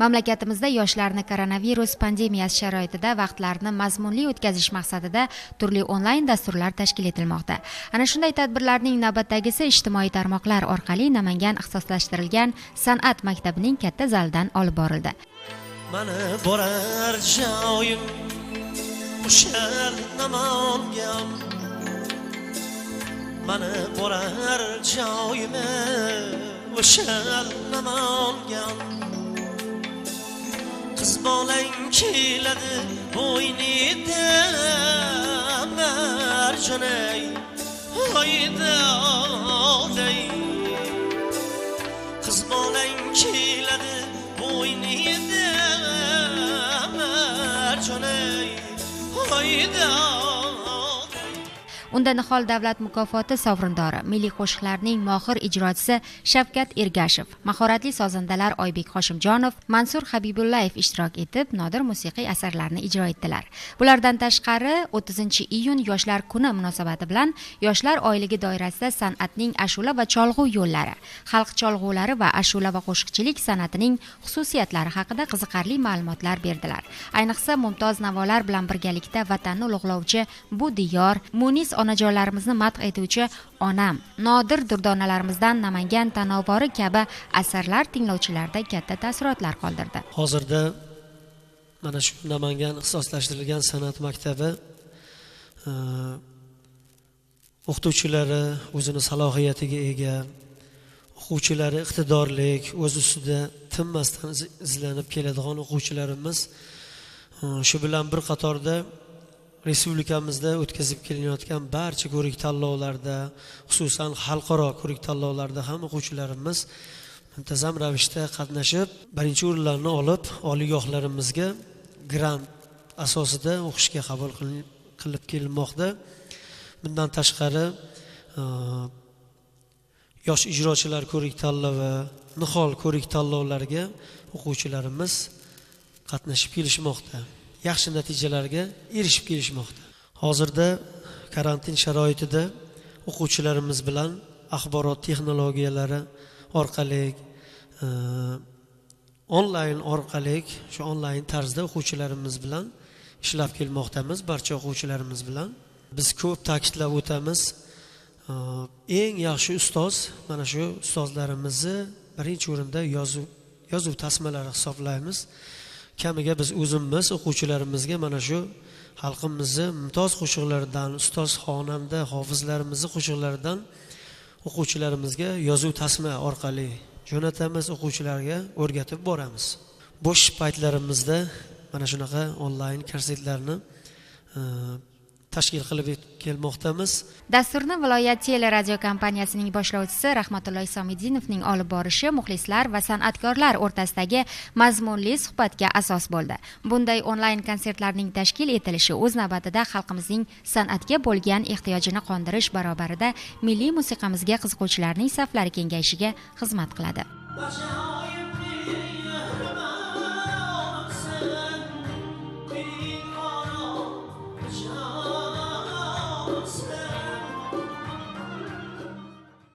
Mamlakatimizda yoshlarni koronavirus pandemiyasi sharoitida vaqtlarini mazmunli o'tkazish maqsadida turli onlayn dasturlar tashkil etilmoqda. Ana shunday tadbirlarning navbatdagisi ijtimoiy tarmoqlar orqali Namangan ixtisoslashtirilgan san'at maktabining katta zalidan olib borildi. Mana borar joyim o'sha Namangan, mana borar joyim o'sha Namangan. Qiz bolang keladi bo'ynida marjonay, oyda oday. Qiz bolang keladi bo'ynida marjonay, oyda. Unda Nihol davlat mukofoti sovrindori, milliy qo'shiqlarning mohir ijrochisi Shavkat Ergashev, mahoratli sozandalar Oybek Hoshimjonov, Mansur Habibullayev ishtirok etib, nodir musiqiy asarlarni ijro etdilar. Bulardan tashqari 30-iyun Yoshlar kuni munosabati bilan Yoshlar oyligi doirasida san'atning ashula va cholg'u yo'llari, xalq cholg'ulari va ashula va qo'shiqchilik san'atining xususiyatlari haqida qiziqarli ma'lumotlar berdilar. Ayniqsa mumtoz navolar bilan birgalikda vatanni ulug'lovchi bu diyor, munis onajonlarimizni madh etuvchi onam, nodir durdonalarimizdan Namangan tanovori kabi asarlar tinglovchilarda katta taassurotlar qoldirdi. Hozirda mana shu Namangan ixtisoslashtirilgan san'at maktabi o'qituvchilari o'zini salohiyatiga ega, o'quvchilari iqtidorlik, o'z ustida tinmasdan izlanib keladigan o'quvchilarimiz, shu bilan bir qatorda respublikamizda o'tkazib kelinayotgan barcha ko'rik tanlovlarda, xususan xalqaro ko'rik tanlovlarda ham o'quvchilarimiz muntazam ravishda qatnashib, birinchi o'rinlarni olib, oliygohlarimizga grant asosida o'qishga qabul qilib kelinmoqda. Bundan tashqari yosh ijrochilar ko'rik tanlovi, Nihol ko'rik tanlovlariga o'quvchilarimiz qatnashib kelishmoqda. Yaxshi natijalarga erishib kelishmoqda. Hozirda karantin sharoitida o'quvchilarimiz bilan axborot texnologiyalari orqali, onlayn orqali, shu onlayn tarzda o'quvchilarimiz bilan ishlab kelmoqdamiz, barcha o'quvchilarimiz bilan. Biz ko'p ta'kidlab o'tamiz, eng yaxshi ustoz mana shu ustozlarimizni birinchi o'rinda yozuv tasmalari hisoblaymiz. Kamiga biz o'zimiz o'quvchilarimizga mana shu xalqimizni mumtoz qo'shiqlaridan, ustoz xonanda, hofizlarimizni qo'shiqlaridan o'quvchilarimizga yozuv tasma orqali jo'natamiz, o'quvchilarga o'rgatib boramiz. Bo'sh paytlarimizda mana shunaqa onlayn konsertlarni tashkil qilib kelmoqdamiz. Dasturni viloyat teleradio kompaniyasining boshlovchisi Rahmatullo Isomiddinovning olib borishi muxlislar va san'atkorlar o'rtasidagi mazmunli suhbatga asos bo'ldi. Bunday onlayn konsertlarning tashkil etilishi o'z navbatida xalqimizning san'atga bo'lgan ehtiyojini qondirish barobarida milliy musiqamizga qiziquvchilarning saflari kengayishiga xizmat qiladi.